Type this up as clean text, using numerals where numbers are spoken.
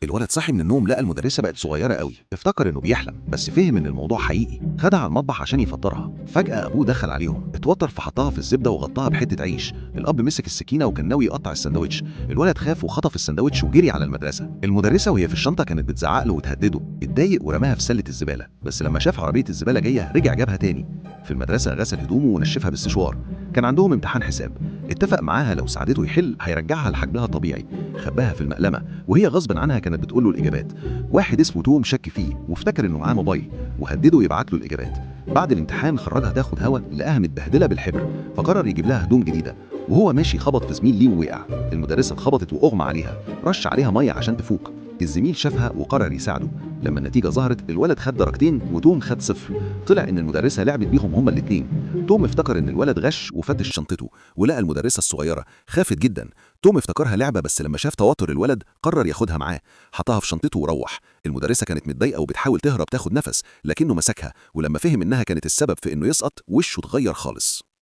الولد صحي من النوم لقى المدرسة بقت صغيرة قوي، افتكر انه بيحلم بس فهم ان الموضوع حقيقي. خدها على المطبخ عشان يفطرها. فجأة ابوه دخل عليهم، اتوتر فحطها في الزبدة وغطاها بحتة عيش. الاب مسك السكينة وكان ناوي يقطع السندوتش. الولد خاف وخطف السندوتش وجري على المدرسة. المدرسة وهي في الشنطة كانت بتزعق له وتهدده، اتضايق ورماها في سلة الزبالة، بس لما شاف عربية الزبالة جاية رجع جابها تاني. في المدرسة غسل هدومه ونشفها بالسشوار. كان عندهم امتحان حساب، اتفق معاها لو ساعدته يحل هيرجعها لحجمها الطبيعي. خباها في المقلمة وهي غصب عنها كانت بتقول له الإجابات. واحد اسمه توم شك فيه وافتكر انه معاه موبايل وهدده يبعت له الإجابات. بعد الامتحان خرجها تاخد هوا، لقاها متبهدلة بالحبر، فقرر يجيب لها هدوم جديدة. وهو ماشي خبط في زميل ليه ووقع. المدرسة اتخبطت وأغمى عليها، رش عليها مية عشان تفوق. الزميل شافها وقرر يساعده. لما النتيجة ظهرت الولد خد درجتين وتوم خد 0. طلع ان المدرسة لعبت بيهم هما الاتنين. توم افتكر ان الولد غش وفتش شنطته ولقى المدرسة الصغيرة، خافت جدا. توم افتكرها لعبة، بس لما شاف توتر الولد قرر ياخدها معاه، حطها في شنطته وروح. المدرسة كانت متضايقة وبتحاول تهرب تاخد نفس، لكنه مسكها، ولما فهم انها كانت السبب في انه يسقط وشه اتغير خالص.